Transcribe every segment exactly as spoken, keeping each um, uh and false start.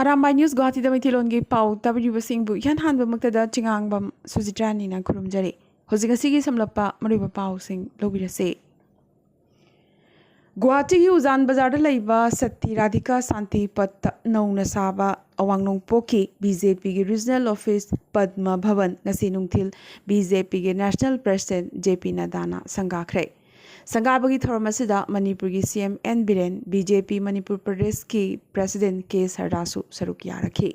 Arambai news ꯒꯨꯋꯥꯍꯥꯇꯤꯗ ꯃꯩꯇꯩꯂꯣꯟꯒꯤ ꯄꯥꯎ ꯇꯥꯕꯤꯔꯤꯕꯁꯤꯡꯕꯨ ꯏꯍꯥꯟ ꯍꯥꯟꯕꯃꯛꯇꯗ ꯆꯤꯉꯥꯡꯕꯝ ꯁꯨꯖꯤꯇ꯭ꯔꯥꯅꯤꯅ ꯈꯨꯔꯨꯝꯖꯔꯤ꯫ ꯍꯧꯖꯤꯛ ꯉꯁꯤꯒꯤ ꯁꯝꯂꯞꯄ ꯃꯔꯨꯑꯣꯏꯕ ꯄꯥꯎꯁꯤꯡ ꯂꯧꯕꯤꯔꯁꯤ꯫ ꯒꯨꯋꯥꯍꯥꯇꯤꯒꯤ ꯎꯖꯥꯟ ꯕꯖꯥꯔꯗ ꯂꯩꯕ ꯁꯇꯤ ꯔꯥꯙꯤꯀꯥ ꯁꯥꯟꯇꯤ ꯄꯠꯇ ꯅꯧꯅ ꯁꯥꯕ ꯑꯋꯥꯡ ꯅꯣꯡꯄꯣꯛꯀꯤ ꯕꯤ ꯖꯦ ꯄꯤꯒꯤ ꯔꯤꯖꯅꯦꯜ ꯑꯣꯐꯤꯁ ꯄꯗꯃ ꯚꯕꯟ ꯉꯁꯤ ꯅꯨꯡꯊꯤꯜ ꯕꯤ ꯖꯦ ꯄꯤꯒꯤ ꯅꯦꯁꯅꯦꯜ ꯄ꯭ꯔꯦꯁꯤꯗꯦꯟꯠ ꯖꯦ ꯄꯤ ꯅꯗꯥꯅ ꯁꯪꯒꯥꯈ꯭ꯔꯦ꯫ ꯁꯪꯒꯥꯕꯒꯤ ꯊꯧꯔꯝ ꯑꯁꯤꯗ ꯃꯅꯤꯄꯨꯔꯒꯤ C M N Biren, B J P Manipur ꯄ꯭ꯔꯗꯦꯁꯀꯤ ꯄ꯭ꯔꯦꯁꯤꯗꯦꯟꯠ ꯀꯦ ꯁꯔꯗꯥꯁꯨ ꯁꯔꯨꯛ ꯌꯥꯔꯛꯈꯤ꯫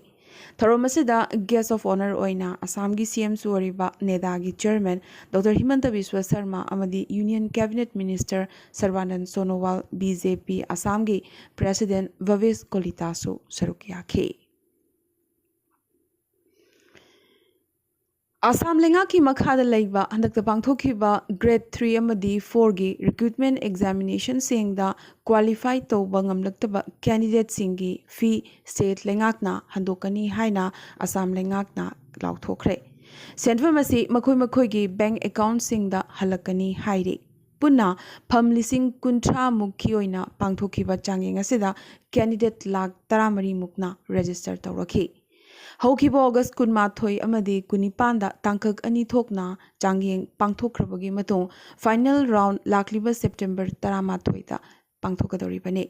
ꯊꯧꯔꯝ ꯑꯁꯤꯗ ꯒꯦꯁ ꯑꯣꯐ ꯑꯣꯅꯔ ꯑꯣꯏꯅ ꯑꯁꯥꯝꯒꯤ ꯁꯤ ꯑꯦꯝꯁꯨ ꯑꯣꯏꯔꯤꯕ ꯅꯦꯗꯥꯒꯤ ꯆꯤꯌꯔꯃꯦꯟ ꯗꯣꯛꯇꯔ ꯍꯤꯃꯟꯇ ꯕꯤꯁ꯭ꯋ ꯁꯔꯃ ꯑꯃꯗꯤ union cabinet minister Sarbananda Sonowal, B J P ꯑꯁꯥꯝꯒꯤ ꯄ꯭ꯔꯦꯁꯤꯗꯦꯟꯠ ꯚꯕꯦꯁ ꯀꯣꯂꯤꯇꯥꯁꯨ ꯁꯔꯨꯛ ꯌꯥꯈꯤ꯫ ꯑꯁꯥꯝ ꯂꯩꯉꯥꯛꯀꯤ ꯃꯈꯥꯗ ꯂꯩꯕ ꯍꯟꯗꯛꯇ ꯄꯥꯡꯊꯣꯛꯈꯤꯕ ꯒ꯭ꯔꯦꯗ ꯊ꯭ꯔꯤ ꯑꯃꯗꯤ ꯐꯣꯔꯒꯤ ꯔꯤꯀ꯭ꯔꯨꯠꯃꯦꯟ ꯑꯦꯛꯖꯥꯃꯤꯅꯦꯁꯟꯁꯤꯡꯗ ꯀ꯭ꯋꯥꯂꯤꯐꯥꯏ ꯇꯧꯕ ꯉꯝꯂꯛꯇꯕ ꯀꯦꯟꯗꯤꯗꯦꯠꯁꯤꯡꯒꯤ ꯐꯤ ꯁ꯭ꯇꯦꯠ ꯂꯩꯉꯥꯛꯅ ꯍꯟꯗꯣꯛꯀꯅꯤ ꯍꯥꯏꯅ ꯑꯁꯥꯝ ꯂꯩꯉꯥꯛꯅ ꯂꯥꯎꯊꯣꯛꯈ꯭ꯔꯦ꯫ ꯁꯦꯟꯐꯝ ꯑꯁꯤ ꯃꯈꯣꯏ ꯃꯈꯣꯏꯒꯤ ꯕꯦꯡꯛ ꯑꯦꯀꯥꯎꯟꯠꯁꯤꯡꯗ ꯍꯜꯂꯛꯀꯅꯤ ꯍꯥꯏꯔꯤ꯫ ꯄꯨꯟꯅ ꯐꯝ ꯂꯤꯁꯤꯡ ꯀꯨꯟꯊ꯭ꯔꯥ ꯃꯨꯛꯀꯤ ꯑꯣꯏꯅ ꯄꯥꯡꯊꯣꯛꯈꯤꯕ ꯆꯥꯡꯌꯦꯡ ꯑꯁꯤꯗ ꯀꯦꯟꯗꯤꯗꯦꯠ ꯂꯥꯈ ꯇꯔꯥꯃꯔꯤ ꯃꯨꯛꯅ ꯔꯦꯖꯤꯁꯇꯔ ꯇꯧꯔꯛꯈꯤ꯫ ꯍꯧꯈꯤꯕ ꯑꯣꯒꯁ ꯀꯨꯟꯃꯥꯊꯣꯏ ꯑꯃꯗꯤ ꯀꯨꯟꯅꯤꯄꯥꯟꯗ ꯇꯥꯡꯀꯛ ꯑꯅꯤ ꯊꯣꯛꯅ ꯆꯥꯡꯌꯦꯡ ꯄꯥꯡꯊꯣꯛꯈ꯭ꯔꯕꯒꯤ ꯃꯇꯨꯡ ꯐꯥꯏꯅꯦꯜ ꯔꯥꯎꯟꯗ ꯂꯥꯛꯂꯤꯕ ꯁꯦꯞꯇꯦꯝꯕꯔ ꯇꯔꯥꯃꯥꯊꯣꯏꯗ ꯄꯥꯡꯊꯣꯛꯀꯗꯧꯔꯤꯕꯅꯤ꯫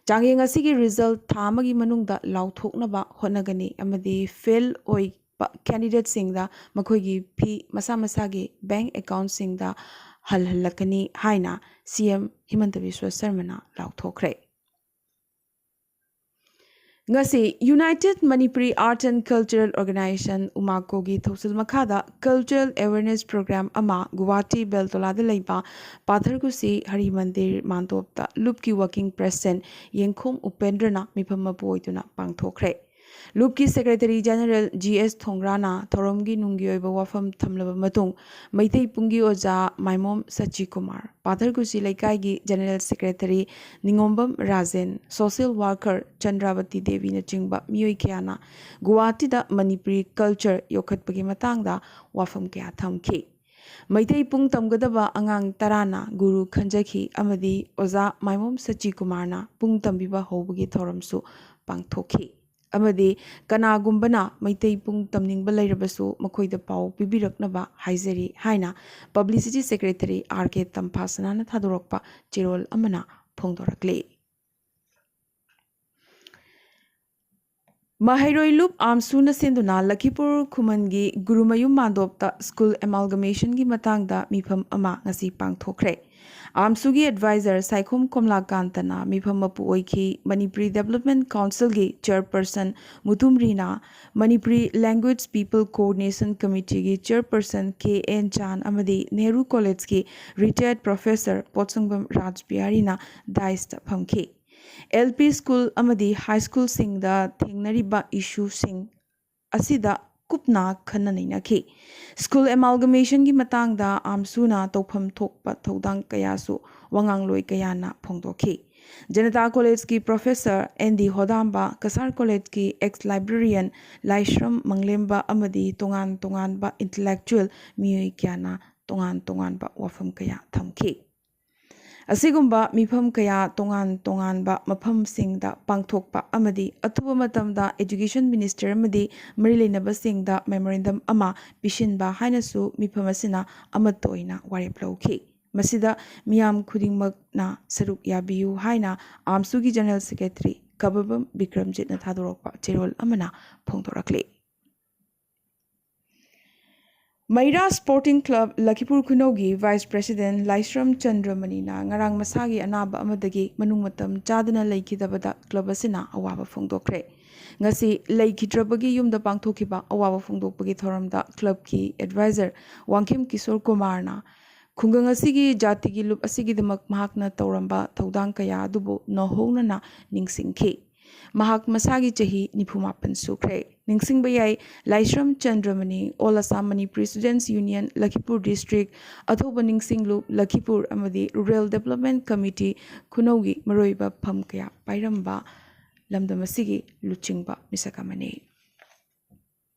ꯆꯥꯡꯌꯦꯡ ꯑꯁꯤꯒꯤ ꯔꯤꯖꯜꯠ ꯊꯥ ꯑꯃꯒꯤ ꯃꯅꯨꯡꯗ ꯂꯥꯎꯊꯣꯛꯅꯕ ꯍꯣꯠꯅꯒꯅꯤ ꯑꯃꯗꯤ ꯐꯦꯜ ꯑꯣꯏꯕ ꯀꯦꯟꯗꯤꯗꯦꯠꯁꯤꯡꯗ ꯃꯈꯣꯏꯒꯤ ꯐꯤ ꯃꯁꯥ ꯃꯁꯥꯒꯤ ꯕꯦꯡꯛ ꯑꯦꯀꯥꯎꯟꯠꯁꯤꯡꯗ ꯍꯜꯍꯜꯂꯛꯀꯅꯤ ꯍꯥꯏꯅ ꯁꯤ ꯑꯦꯝ ꯍꯤꯃꯟꯇ ꯕꯤꯁ꯭ꯋ ꯁꯔꯃꯅ ꯂꯥꯎꯊꯣꯛꯈ꯭ꯔꯦ꯫ ꯉꯁꯤ United Manipuri Arts and Cultural Organisation, ꯎꯃꯥꯀꯣꯒꯤ ꯊꯧꯁꯤꯜ ꯃꯈꯥꯗ ꯀꯜꯆꯔꯦꯜ ꯑꯦꯋꯦꯔꯅꯦꯁ ꯄ꯭ꯔꯣꯒ꯭ꯔꯥꯝ ꯑꯃ ꯒꯨꯋꯥꯍꯥꯇꯤ ꯕꯦꯜꯇꯣꯂꯥꯗ ꯂꯩꯕ ꯄꯥꯊꯔꯀꯨꯁꯤ ꯍꯔꯤ ꯃꯟꯗꯤꯔ ꯃꯥꯟꯗꯣꯞꯇ ꯂꯨꯞꯀꯤ ꯋꯥꯔꯀꯤꯡ ꯄ꯭ꯔꯦꯁꯤꯗꯦꯟꯠ ꯌꯦꯡꯈꯣꯝ ꯎꯄꯦꯟꯗ꯭ꯔꯅ ꯃꯤꯐꯝ ꯃꯄꯨ ꯑꯣꯏꯗꯨꯅ ꯄꯥꯡꯊꯣꯛꯈ꯭ꯔꯦ꯫ ꯂꯨꯞꯀꯤ ꯁꯦꯀ꯭ꯔꯦꯇꯔꯤ ꯖꯦꯅꯔꯦꯜ ꯖꯤ ꯑꯦꯁ ꯊꯣꯡꯒ꯭ꯔꯥꯅ ꯊꯧꯔꯝꯒꯤ ꯅꯨꯡꯒꯤ ꯑꯣꯏꯕ ꯋꯥꯐꯝ ꯊꯝꯂꯕ ꯃꯇꯨꯡ, ꯃꯩꯇꯩ ꯄꯨꯡꯒꯤ ꯑꯣꯖꯥ ꯃꯥꯏꯃꯣꯝ ꯁꯆꯤꯀꯨꯃꯥꯔ, ꯄꯥꯊꯔꯀꯨꯁꯤ ꯂꯩꯀꯥꯏꯒꯤ general secretary Ningombam Rajen, social worker Chandrabati ꯗꯦꯕꯤꯅꯆꯤꯡꯕ ꯃꯤꯑꯣꯏ ꯀꯌꯥꯅ ꯒꯨꯋꯥꯍꯥꯇꯤꯗ ꯃꯅꯤꯄꯨꯔꯤ ꯀꯜꯆꯔ ꯌꯣꯛꯈꯠꯄꯒꯤ ꯃꯇꯥꯡꯗ ꯋꯥꯐꯝ ꯀꯌꯥ ꯊꯝꯈꯤ꯫ ꯃꯩꯇꯩ ꯄꯨꯡ ꯇꯝꯒꯗꯕ ꯑꯉꯥꯡ ꯇꯔꯥꯅ ꯒꯨꯔꯨ ꯈꯟꯖꯈꯤ ꯑꯃꯗꯤ ꯑꯣꯖꯥ ꯃꯥꯏꯃꯣꯝ ꯁꯆꯤꯀꯨꯃꯥꯔꯅ ꯄꯨꯡ ꯇꯝꯕꯤꯕ ꯍꯧꯕꯒꯤ ꯊꯧꯔꯝꯁꯨ ꯄꯥꯡꯊꯣꯛꯈꯤ꯫ ꯑꯃꯗꯤ ꯀꯅꯥꯒꯨꯝꯕꯅ ꯃꯩꯇꯩ ꯄꯨꯡ ꯇꯝꯅꯤꯡꯕ ꯂꯩꯔꯕꯁꯨ ꯃꯈꯣꯏꯗ ꯄꯥꯎ ꯄꯤꯕꯤꯔꯛꯅꯕ ꯍꯥꯏꯖꯔꯤ ꯍꯥꯏꯅ Publicity Secretary R K ꯇꯝꯐꯥꯁꯅꯥꯅ ꯊꯥꯗꯣꯔꯛꯄ ꯆꯦꯔꯣꯜ ꯑꯃꯅ ꯐꯣꯡꯗꯣꯔꯛꯂꯤ꯫ ꯃꯍꯩꯔꯣꯏ ꯂꯨꯞ ꯑꯥꯝꯁꯨꯅ ꯁꯤꯟꯗꯨꯅ ꯂꯈꯤꯄꯨꯔ ꯈꯨꯃꯟꯒꯤ ꯒꯨꯔꯨꯃꯌꯨꯝ ꯃꯥꯟꯗꯣꯞꯇ ꯁ꯭ꯀꯨꯜ ꯑꯦꯃꯥꯜꯒꯃꯦꯁꯟꯒꯤ ꯃꯇꯥꯡꯗ ꯃꯤꯐꯝ ꯑꯃ ꯉꯁꯤ ꯄꯥꯡꯊꯣꯛꯈ꯭ꯔꯦ꯫ ꯑꯥꯝꯁꯨꯒꯤ ꯑꯦꯗꯚꯥꯏꯖꯔ ꯁꯥꯏꯈꯣꯝ ꯀꯣꯝꯂꯥꯀꯥꯟꯇꯅ ꯃꯤꯐꯝ ꯃꯄꯨ ꯑꯣꯏꯈꯤ꯫ ꯃꯅꯤꯄꯨꯔꯤ ꯗꯦꯕꯂꯞꯃꯦꯟ ꯀꯥꯎꯟꯁꯤꯜꯒꯤ chairperson Mutum Rina, Manipuri language people coordination ꯀꯃꯤꯇꯤꯒꯤ ꯆꯤꯌꯔꯄꯔꯁꯟ ꯀꯦ ꯑꯦꯟ ꯆꯥꯟ ꯑꯃꯗꯤ ꯅꯦꯍꯔꯨ ꯀꯣꯂꯦꯖꯀꯤ ꯔꯤꯇꯥꯌꯔꯗ ꯄ꯭ꯔꯣꯐꯦꯁꯔ ꯄꯣꯠꯁꯪꯕꯝ ꯔꯥꯖꯕꯤꯍꯥꯔꯤꯅ ꯗꯥꯏꯁꯇ ꯐꯝꯈꯤ꯫ ꯑꯦꯜ ꯄꯤ ꯁ꯭ꯀꯨꯜ ꯑꯃꯗꯤ ꯍꯥꯏ ꯁ꯭ꯀꯨꯜꯁꯤꯡꯗ ꯊꯦꯡꯅꯔꯤꯕ ꯏꯁꯨꯁꯤꯡ ꯑꯁꯤꯗ ꯀꯨꯞꯅ ꯈꯟꯅ ꯅꯩꯅꯈꯤ꯫ ꯁ꯭ꯀꯨꯜ ꯑꯦꯃꯥꯜꯒꯃꯦꯁꯟꯒꯤ ꯃꯇꯥꯡꯗ ꯑꯥꯝꯁꯨꯅ ꯇꯧꯐꯝ ꯊꯣꯛꯄ ꯊꯧꯗꯥꯡ ꯀꯌꯥꯁꯨ ꯋꯥꯉꯥꯡꯂꯣꯏ ꯀꯌꯥꯅ ꯐꯣꯡꯗꯣꯛꯈꯤ꯫ ꯖꯅꯇꯥ ꯀꯣꯂꯦꯖꯀꯤ ꯄ꯭ꯔꯣꯐꯦꯁꯔ ꯑꯦꯟ ꯗꯤ ꯍꯣꯗꯥꯝꯕ, ꯀꯁꯥꯔ ꯀꯣꯂꯦꯖꯀꯤ ꯑꯦꯛꯁ ꯂꯥꯏꯕ꯭ꯔꯦꯔꯤꯌꯟ ꯂꯥꯏꯁ꯭ꯔꯝ ꯃꯪꯂꯦꯝꯕ ꯑꯃꯗꯤ ꯇꯣꯉꯥꯟ ꯇꯣꯉꯥꯟꯕ ꯏꯟꯇꯂꯦꯛꯆꯨꯑꯦꯜ ꯃꯤꯑꯣꯏ ꯀꯌꯥꯅ ꯇꯣꯉꯥꯟ ꯇꯣꯉꯥꯟꯕ ꯋꯥꯐꯝ ꯀꯌꯥ ꯊꯝꯈꯤ꯫ ꯑꯁꯤꯒꯨꯝꯕ ꯃꯤꯐꯝ ꯀꯌꯥ ꯇꯣꯉꯥꯟ ꯇꯣꯉꯥꯟꯕ ꯃꯐꯝꯁꯤꯡꯗ ꯄꯥꯡꯊꯣꯛꯄ ꯑꯃꯗꯤ ꯑꯊꯨꯕ ꯃꯇꯝꯗ ꯑꯦꯖꯨꯀꯦꯁꯟ ꯃꯤꯅꯤꯁꯇꯔ ꯑꯃꯗꯤ ꯃꯔꯤ ꯂꯩꯅꯕꯁꯤꯡꯗ ꯃꯦꯃꯣꯔꯦꯟꯗꯝ ꯑꯃ ꯄꯤꯁꯤꯟꯕ ꯍꯥꯏꯅꯁꯨ ꯃꯤꯐꯝ ꯑꯁꯤꯅ ꯑꯃꯠꯇ ꯑꯣꯏꯅ ꯋꯥꯔꯦꯞ ꯂꯧꯈꯤ꯫ ꯃꯁꯤꯗ ꯃꯤꯌꯥꯝ ꯈꯨꯗꯤꯡꯃꯛꯅ ꯁꯔꯨꯛ ꯌꯥꯕꯤꯌꯨ ꯍꯥꯏꯅ ꯑꯥꯝꯁꯨꯒꯤ ꯖꯦꯅꯔꯦꯜ ꯁꯦꯀ꯭ꯔꯦꯇꯔꯤ ꯀꯕꯕꯝ ꯕꯤꯀ꯭ꯔꯝꯖꯤꯠꯅ ꯊꯥꯗꯣꯔꯛꯄ ꯆꯦꯔꯣꯜ ꯑꯃꯅ ꯐꯣꯡꯗꯣꯔꯛꯂꯤ꯫ ꯃꯩꯔꯥ ꯁ꯭ꯄꯣꯔꯇꯤꯡ ꯀ꯭ꯂꯕ ꯂꯈꯤꯄꯨꯔ ꯈꯨꯅꯧꯒꯤ ꯚꯥꯏꯁ ꯄ꯭ꯔꯦꯁꯤꯗꯦꯟ ꯂꯥꯏꯁ꯭ꯔꯝ ꯆꯟꯗ꯭ꯔꯃꯅꯤꯅ ꯉꯔꯥꯡ ꯃꯁꯥꯒꯤ ꯑꯅꯥꯕ ꯑꯃꯗꯒꯤ ꯃꯅꯨꯡ ꯃꯇꯝ ꯆꯥꯗꯅ ꯂꯩꯈꯤꯗꯕꯗ ꯀ꯭ꯂꯕ ꯑꯁꯤꯅ ꯑꯋꯥꯕ ꯐꯣꯡꯗꯣꯛꯈ꯭ꯔꯦ꯫ ꯉꯁꯤ ꯂꯩꯈꯤꯗ꯭ꯔꯕꯒꯤ ꯌꯨꯝꯗ ꯄꯥꯡꯊꯣꯛꯈꯤꯕ ꯑꯋꯥꯕ ꯐꯣꯡꯗꯣꯛꯄꯒꯤ ꯊꯧꯔꯝꯗ ꯀ꯭ꯂꯕꯀꯤ ꯑꯦꯗꯚꯥꯏꯖꯔ ꯋꯥꯡꯈꯦꯝ ꯀꯤꯁꯣꯔ ꯀꯨꯃꯥꯔꯅ ꯈꯨꯡꯒꯪ ꯑꯁꯤꯒꯤ ꯖꯥꯇꯤꯒꯤ ꯂꯨꯞ ꯑꯁꯤꯒꯤꯗꯃꯛ ꯃꯍꯥꯛꯅ ꯇꯧꯔꯝꯕ ꯊꯧꯗꯥꯡ ꯀꯌꯥ ꯑꯗꯨꯕꯨ ꯅꯧꯍꯧꯅꯅ ꯅꯤꯡꯁꯤꯡꯈꯤ꯫ ꯃꯍꯥꯛ ꯃꯁꯥꯒꯤ ꯆꯍꯤ ꯅꯤꯐꯨ ꯃꯥꯄꯟ ꯁꯨꯈ꯭ꯔꯦ꯫ ꯅꯤꯡꯁꯤꯡꯕ ꯌꯥꯏ, Laishram Chandramani, All Assam Manipuri Students Union, Lakhipur district, ꯑꯊꯧꯕ ꯅꯤꯡꯁꯤꯡ ꯂꯨꯞ, ꯂꯈꯤꯄꯨꯔ ꯑꯃꯗꯤ ꯔꯨꯔꯦꯜ ꯗꯦꯕꯂꯞꯃꯦꯟ ꯀꯃꯤꯇꯤ, ꯈꯨꯅꯧꯒꯤ ꯃꯔꯨꯑꯣꯏꯕ ꯐꯝ ꯀꯌꯥ ꯄꯥꯏꯔꯝꯕ ꯂꯝꯗꯝ ꯑꯁꯤꯒꯤ ꯂꯨꯆꯤꯡꯕ ꯃꯤꯁꯛ ꯑꯃꯅꯤ꯫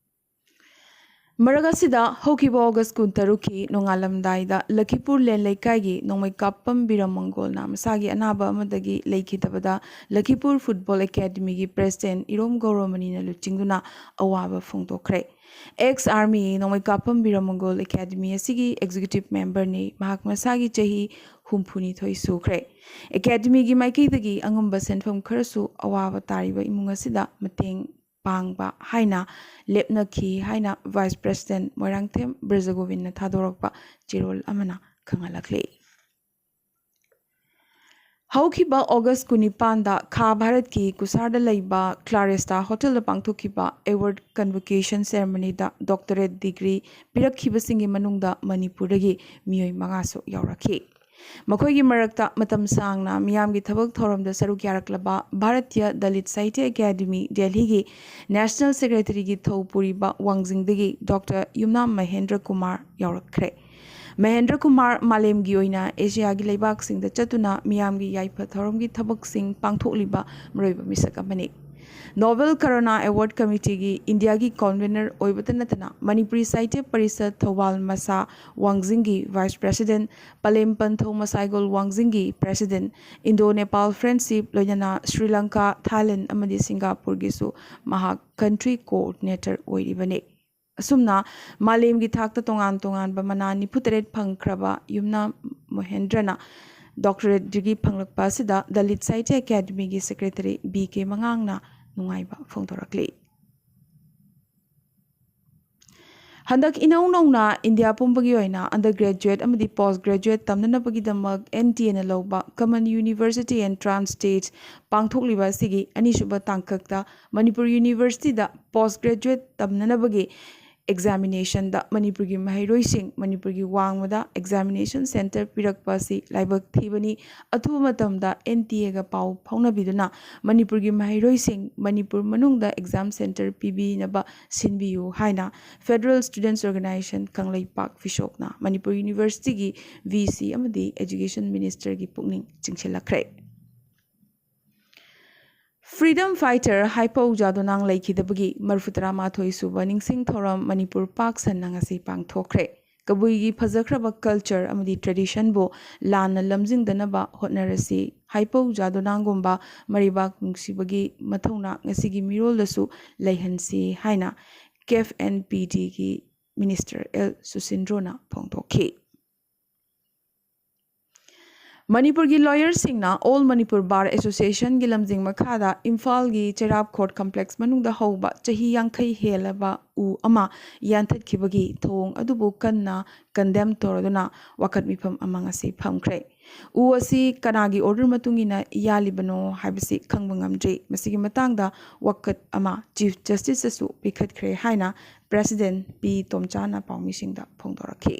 ꯃꯔꯛ ꯑꯁꯤꯗ, ꯍꯧꯈꯤꯕ ꯑꯣꯒꯁ ꯀꯨꯟꯇꯔꯨꯛꯀꯤ ꯅꯣꯡꯉꯥꯜꯂꯝꯗꯥꯏꯗ ꯂꯈꯤꯄꯨꯔ ꯂꯦꯟ ꯂꯩꯀꯥꯏꯒꯤ ꯅꯣꯡꯃꯩ ꯀꯥꯞꯄꯝ ꯕꯤꯔꯝ ꯃꯪꯒꯣꯜꯅ ꯃꯁꯥꯒꯤ ꯑꯅꯥꯕ ꯑꯃꯗꯒꯤ ꯂꯩꯈꯤꯗꯕꯗ ꯂꯈꯤꯄꯨꯔ ꯐꯨꯠꯕꯣꯜ ꯑꯦꯀꯥꯗꯃꯤꯒꯤ ꯄ꯭ꯔꯦꯁꯤꯗꯦꯟ ꯏꯔꯣꯝ ꯒꯧꯔꯃꯅꯤꯅ ꯂꯨꯆꯤꯡꯗꯨꯅ ꯑꯋꯥꯕ ꯐꯣꯡꯗꯣꯛꯈ꯭ꯔꯦ꯫ ꯑꯦꯛꯁ ꯑꯥꯔꯃꯤ ꯅꯣꯡꯃꯩ ꯀꯥꯞꯄꯝ ꯕꯤꯔꯝ ꯃꯪꯒꯣꯜ ꯑꯦꯀꯥꯗꯃꯤ ꯑꯁꯤꯒꯤ ꯑꯦꯛꯖꯤꯀ꯭ꯌꯨꯇꯤꯚ ꯃꯦꯝꯕꯔꯅꯤ꯫ ꯃꯍꯥꯛ ꯃꯁꯥꯒꯤ ꯆꯍꯤ ꯍꯨꯝꯐꯨꯅꯤꯊꯣꯏ ꯁꯨꯈ꯭ꯔꯦ꯫ ꯑꯦꯀꯥꯗꯃꯤꯒꯤ ꯃꯥꯏꯀꯩꯗꯒꯤ ꯑꯉꯝꯕ ꯁꯦꯟꯐꯝ ꯈꯔꯁꯨ ꯑꯋꯥꯕ ꯇꯥꯔꯤꯕ ꯏꯃꯨꯡ ꯑꯁꯤꯗ ꯃꯇꯦꯡ ꯄꯥꯡꯕ ꯍꯥꯏꯅ ꯂꯦꯞꯅꯈꯤ ꯍꯥꯏꯅ ꯚꯥꯏꯁ ꯄ꯭ꯔꯦꯁꯤꯗꯦꯟ ꯃꯣꯏꯔꯥꯡꯊꯦꯝ ꯕ꯭ꯔꯖꯒꯣꯕꯤꯟꯅ ꯊꯥꯗꯣꯔꯛꯄ ꯆꯦꯔꯣꯜ ꯑꯃꯅ ꯈꯪꯍꯜꯂꯛꯂꯤ꯫ ꯍꯧꯈꯤꯕ ꯑꯣꯒꯁ ꯀꯨꯟꯅꯤꯄꯥꯟꯗ ꯈꯥ ꯚꯥꯔꯠꯀꯤ ꯀꯨꯁꯥꯔꯗ ꯂꯩꯕ ꯀ꯭ꯂꯥꯔꯦꯁꯇꯥ ꯍꯣꯇꯦꯜꯗ ꯄꯥꯡꯊꯣꯛꯈꯤꯕ ꯑꯦꯋꯥꯔꯗ ꯀꯟꯚꯣꯀꯦꯁꯟ ꯁꯦꯔꯦꯃꯣꯅꯤꯗ ꯗꯣꯛꯇꯔꯦꯠ ꯗꯤꯒ꯭ꯔꯤ ꯄꯤꯔꯛꯈꯤꯕꯁꯤꯡꯒꯤ ꯃꯅꯨꯡꯗ ꯃꯅꯤꯄꯨꯔꯗꯒꯤ ꯃꯤꯑꯣꯏ ꯃꯉꯥꯁꯨ ꯌꯥꯎꯔꯛꯈꯤ꯫ ꯃꯈꯣꯏꯒꯤ ꯃꯔꯛꯇ ꯃꯇꯝ ꯁꯥꯡꯅ ꯃꯤꯌꯥꯝꯒꯤ ꯊꯕꯛ ꯊꯧꯔꯝꯗ ꯁꯔꯨꯛ ꯌꯥꯔꯛꯂꯕ ꯚꯥꯔꯇꯤꯌ ꯗꯂꯤꯠ ꯁꯥꯍꯤꯇ꯭ꯌ ꯑꯦꯀꯥꯗꯃꯤ ꯗꯦꯜꯍꯤꯒꯤ ꯅꯦꯁꯅꯦꯜ ꯁꯦꯀ꯭ꯔꯦꯇꯔꯤꯒꯤ ꯊꯧ ꯄꯨꯔꯤꯕ ꯋꯥꯡꯖꯤꯡꯗꯒꯤ ꯗꯣꯛꯇꯔ ꯌꯨꯝꯅꯥꯝ ꯃꯍꯦꯟꯗ꯭ꯔ ꯀꯨꯃꯥꯔ ꯌꯥꯎꯔꯛꯈ꯭ꯔꯦ꯫ ꯃꯍꯦꯟꯗ꯭ꯔ ꯀꯨꯃꯥꯔ ꯃꯥꯂꯦꯝꯒꯤ ꯑꯣꯏꯅ ꯑꯦꯁꯤꯌꯥꯒꯤ ꯂꯩꯕꯥꯛꯁꯤꯡꯗ ꯆꯠꯇꯨꯅ ꯃꯤꯌꯥꯝꯒꯤ ꯌꯥꯏꯐ ꯊꯧꯔꯝꯒꯤ ꯊꯕꯛꯁꯤꯡ ꯄꯥꯡꯊꯣꯛꯂꯤꯕ ꯃꯔꯨꯑꯣꯏꯕ ꯃꯤꯁꯛ ꯑꯃꯅꯤ꯫ ꯅꯣꯕꯦꯜ ꯀꯔꯣꯅꯥ ꯑꯦꯋꯥꯔꯗ ꯀꯃꯤꯇꯤꯒꯤ ꯏꯟꯗꯤꯌꯥꯒꯤ ꯀꯣꯟꯚꯦꯅꯔ ꯑꯣꯏꯕꯇ ꯅꯠꯇꯅ ꯃꯅꯤꯄꯨꯔꯤ ꯁꯥꯍꯤꯇ꯭ꯌ ꯄꯔꯤꯁꯠ ꯊꯧꯕꯥꯜ ꯃꯁꯥ ꯋꯥꯡꯖꯤꯡꯒꯤ ꯚꯥꯏꯁ ꯄ꯭ꯔꯦꯁꯤꯗꯦꯟ, ꯄꯂꯦꯝ ꯄꯟꯊꯧ ꯃꯁꯥꯏꯒꯣꯜ ꯋꯥꯡꯖꯤꯡꯒꯤ ꯄ꯭ꯔꯦꯁꯤꯗꯦꯟ, ꯏꯟꯗꯣ ꯅꯦꯄꯥꯜ ꯐ꯭ꯔꯦꯟꯗꯁꯤꯞ, ꯂꯣꯏꯅꯅ ꯁ꯭ꯔꯤ ꯂꯪꯀꯥ, ꯊꯥꯏꯂꯦꯟ ꯑꯃꯗꯤ ꯁꯤꯡꯒꯥꯄꯨꯔꯒꯤꯁꯨ ꯃꯍꯥꯛ ꯀꯟꯇ꯭ꯔꯤ ꯀꯣꯑꯣꯔꯗꯤꯅꯦꯇꯔ ꯑꯣꯏꯔꯤꯕꯅꯤ꯫ ꯑꯁꯨꯝꯅ ꯃꯥꯂꯦꯝꯒꯤ ꯊꯥꯛꯇ ꯇꯣꯉꯥꯟ ꯇꯣꯉꯥꯟꯕ ꯃꯅꯥ ꯅꯤꯐꯨꯇꯔꯦꯠ ꯐꯪꯈ꯭ꯔꯕ ꯌꯨꯝꯅꯥꯝ ꯃꯣꯍꯦꯟꯗ꯭ꯔꯅ ꯗꯣꯛꯇꯔꯦꯠ ꯗꯤꯒ꯭ꯔꯤ ꯐꯪꯂꯛꯄ ꯑꯁꯤꯗ ꯗꯂꯤꯠ ꯁꯥꯍꯤꯇ꯭ꯌ ꯑꯦꯀꯥꯗꯃꯤꯒꯤ ꯁꯦꯀ꯭ꯔꯦꯇꯔꯤ ꯕꯤ ꯀꯦ ꯃꯉꯥꯡꯅ ꯅꯨꯡꯉꯥꯏꯕ ꯐꯣꯡꯗꯣꯔꯛꯂꯤ꯫ ꯍꯟꯗꯛ ꯏꯅꯧ ꯅꯧꯅ ꯏꯟꯗꯤꯌꯥ ꯄꯨꯝꯕꯒꯤ ꯑꯣꯏꯅ ꯑꯟꯗꯔ ꯒ꯭ꯔꯦꯖꯨꯑꯦꯠ ꯑꯃꯗꯤ ꯄꯣꯁ ꯒ꯭ꯔꯦꯖꯨꯑꯦꯠ ꯇꯝꯅꯅꯕꯒꯤꯗꯃꯛ ꯑꯦꯟ ꯇꯤ ꯑꯦꯅ ꯂꯧꯕ ꯀꯃꯟ ꯌꯨꯅꯤꯚꯔꯁꯤꯇꯤ ꯑꯦꯟꯇ꯭ꯔꯥꯟꯁ ꯇꯦꯁ ꯄꯥꯡꯊꯣꯛꯂꯤꯕ ꯑꯁꯤꯒꯤ ꯑꯅꯤꯁꯨꯕ ꯇꯥꯡꯀꯛꯇ ꯃꯅꯤꯄꯨꯔ ꯌꯨꯅꯤꯚꯔꯁꯤꯇꯤꯗ ꯄꯣꯁ ꯒ꯭ꯔꯦꯖꯨꯑꯦꯠ ꯇꯝꯅꯅꯕꯒꯤ ꯑꯦꯛꯖꯥꯃꯤꯅꯦꯁꯟꯗ ꯃꯅꯤꯄꯨꯔꯒꯤ ꯃꯍꯩꯔꯣꯏꯁꯤꯡ ꯃꯅꯤꯄꯨꯔꯒꯤ ꯋꯥꯡꯃꯗ ꯑꯦꯛꯖꯥꯃꯤꯅꯦꯁꯟ ꯁꯦꯟꯇꯔ ꯄꯤꯔꯛꯄ ꯑꯁꯤ ꯂꯥꯏꯕꯛ ꯊꯤꯕꯅꯤ꯫ ꯑꯊꯨꯕ ꯃꯇꯝꯗ ꯑꯦꯟ ꯇꯤ ꯑꯦꯒ ꯄꯥꯎ ꯐꯥꯎꯅꯕꯤꯗꯨꯅ ꯃꯅꯤꯄꯨꯔꯒꯤ ꯃꯍꯩꯔꯣꯏꯁꯤꯡ ꯃꯅꯤꯄꯨꯔ ꯃꯅꯨꯡꯗ ꯑꯦꯛꯖꯥꯝ ꯁꯦꯟꯇꯔ ꯄꯤꯕꯤꯅꯕ ꯁꯤꯟꯕꯤꯌꯨ ꯍꯥꯏꯅ ꯐꯦꯗꯔꯦꯜ ꯁ꯭ꯇꯨꯗꯦꯟꯠꯁ ꯑꯣꯔꯒꯅꯥꯏꯖꯦꯁꯟ ꯀꯪꯂꯩꯄꯥꯛ ꯐꯤꯁꯣꯛꯅ ꯃꯅꯤꯄꯨꯔ ꯌꯨꯅꯤꯚꯔꯁꯤꯇꯤꯒꯤ ꯚꯤ ꯁꯤ ꯑꯃꯗꯤ ꯑꯦꯖꯨꯀꯦꯁꯟ ꯃꯤꯅꯤꯁꯇꯔꯒꯤ ꯄꯨꯛꯅꯤꯡ ꯆꯤꯡꯁꯤꯜꯂꯛꯈ꯭ꯔꯦ꯫ Freedom fighter ꯍꯥꯏꯄꯧ ꯖꯥꯗꯣꯅꯥꯡ ꯂꯩꯈꯤꯗꯕꯒꯤ ꯃꯔꯤꯐꯨ ꯇꯔꯥꯃꯥꯊꯣꯏ ꯁꯨꯕ ꯅꯤꯡꯁꯤꯡ ꯊꯧꯔꯝ ꯃꯅꯤꯄꯨꯔ ꯄꯥꯛ ꯁꯟꯅ ꯉꯁꯤ ꯄꯥꯡꯊꯣꯛꯈ꯭ꯔꯦ꯫ ꯀꯕꯨꯏꯒꯤ ꯐꯖꯈ꯭ꯔꯕ culture ꯑꯃꯗꯤ traditionꯕꯨ ꯂꯥꯟꯅ ꯂꯝꯖꯤꯡꯗꯅꯕ ꯍꯣꯠꯅꯔꯁꯤ, ꯍꯥꯏꯄꯧ ꯖꯥꯗꯣꯅꯥꯡꯒꯨꯝꯕ ꯃꯔꯩꯕꯥꯛ ꯅꯨꯡꯁꯤꯕꯒꯤ ꯃꯊꯧꯅꯥ ꯉꯁꯤꯒꯤ ꯃꯤꯔꯣꯜꯗꯁꯨ ꯂꯩꯍꯟꯁꯤ ꯍꯥꯏꯅ ꯀꯦꯐ ꯑꯦꯟ ꯄꯤ ꯗꯤꯒꯤ ꯃꯤꯅꯤꯁꯇꯔ ꯑꯦꯜ ꯁꯨꯁꯤꯟꯗ꯭ꯔꯣꯅ ꯐꯣꯡꯗꯣꯛꯈꯤ꯫ ꯃꯅꯤꯄꯨꯔꯒꯤ ꯂꯣꯌꯔꯁꯤꯡꯅ All Manipur Bar Associationꯒꯤ ꯂꯝꯖꯤꯡ ꯃꯈꯥꯗ ꯏꯝꯐꯥꯜꯒꯤ ꯆꯩꯔꯥꯞ ꯈꯣꯔꯠ ꯀꯝꯄ꯭ꯂꯦꯛꯁ ꯃꯅꯨꯡꯗ ꯍꯧꯕ ꯆꯍꯤ ꯌꯥꯡꯈꯩ ꯍꯦꯜꯂꯕ ꯎ ꯑꯃ ꯌꯥꯟꯊꯠꯈꯤꯕꯒꯤ ꯊꯧꯑꯣꯡ ꯑꯗꯨꯕꯨ ꯀꯟꯅ ꯀꯟꯗꯦꯝ ꯇꯧꯔꯗꯨꯅ ꯋꯥꯀꯠ ꯃꯤꯐꯝ ꯑꯃ ꯉꯁꯤ ꯐꯝꯈ꯭ꯔꯦ꯫ ꯎ ꯑꯁꯤ ꯀꯅꯥꯒꯤ ꯑꯣꯔꯗꯔ ꯃꯇꯨꯡ ꯏꯟꯅ ꯌꯥꯜꯂꯤꯕꯅꯣ ꯍꯥꯏꯕꯁꯤ ꯈꯪꯕ ꯉꯝꯗ꯭ꯔꯤ꯫ ꯃꯁꯤꯒꯤ ꯃꯇꯥꯡꯗ ꯋꯥꯀꯠ ꯑꯃ ꯆꯤꯐ ꯖꯁꯇꯤꯁꯇꯁꯨ ꯄꯤꯈꯠꯈ꯭ꯔꯦ ꯍꯥꯏꯅ ꯄ꯭ꯔꯦꯁꯤꯗꯦꯟ ꯄꯤ ꯇꯣꯝꯆꯥꯅ ꯄꯥꯎꯃꯤꯁꯤꯡꯗ ꯐꯣꯡꯗꯣꯔꯛꯈꯤ꯫